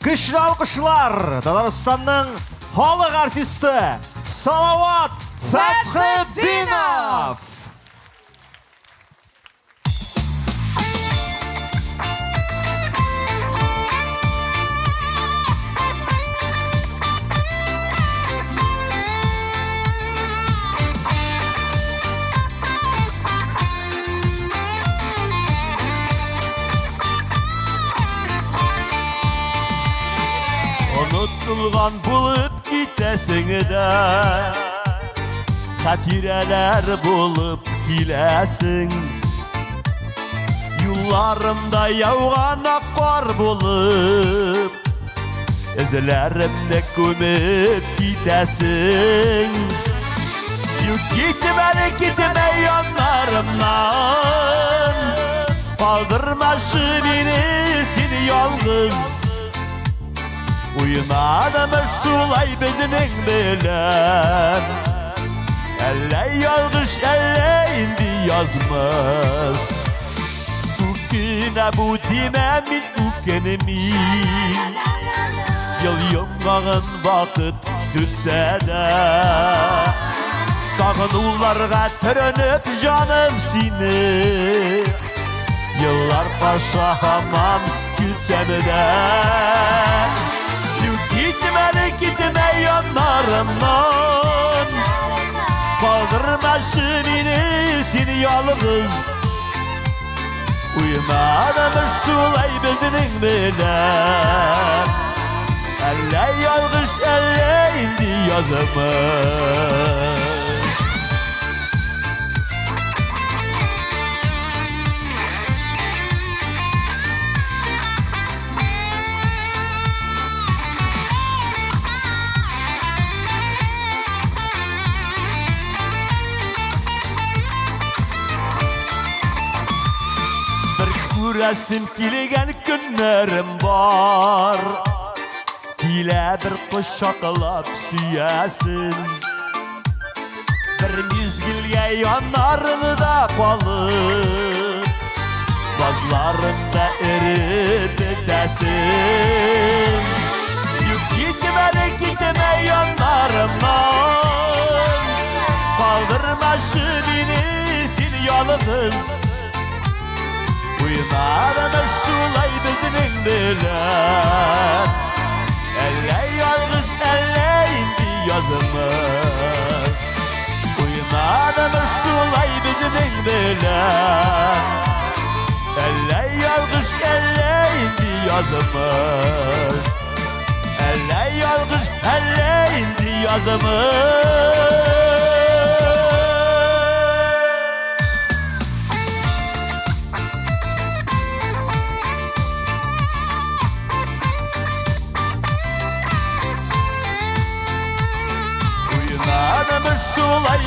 Көчле алкышлар Татарстанның халык артисты Салават Фәтхетдинов! Онытылган булып китәсең дә, Хатирәләр булып киләсең. Юлларымда яуган ак кар булып, Эзләремне күмеп китәсең. Юк, китмә әле, китмә яннарымнан. Калдырмашы мине син ялгыз. Уйнадымы шулай безнең белән? Әллә ялгыш, әллә инде язмыш. Үкенә бу димә, мин үкенмим. Ел йомгагын вакыт сүтсә дә. Сагынуларга төренеп җаным сине. Еллар аша һаман көтсәм дә. Юк, китмә әле, китмә яннарымнан. Калдырмашы мине син ялгыз. Уйнадымы шулай безнең белән? Әллә ялгыш, әллә инде язмыш. Бер күрәсем килгән көннәрем бар. Килә бер кочаклап сөясем. Бер мизгелгә яннарында калып, Базларында эреп бетәсең. Юк, китмә әле, китмә яннарымнан. Калдырмашы мине син ялгыз. Уйнармы шулай безнең белән? Әллә ялгыш, әллә инде язмыш. Уйнадымы шулай безнең белән? Әллә ялгыш, әллә инде язмыш. Әллә ялгыш, әллә инде язмыш. Уйнадымы шулай.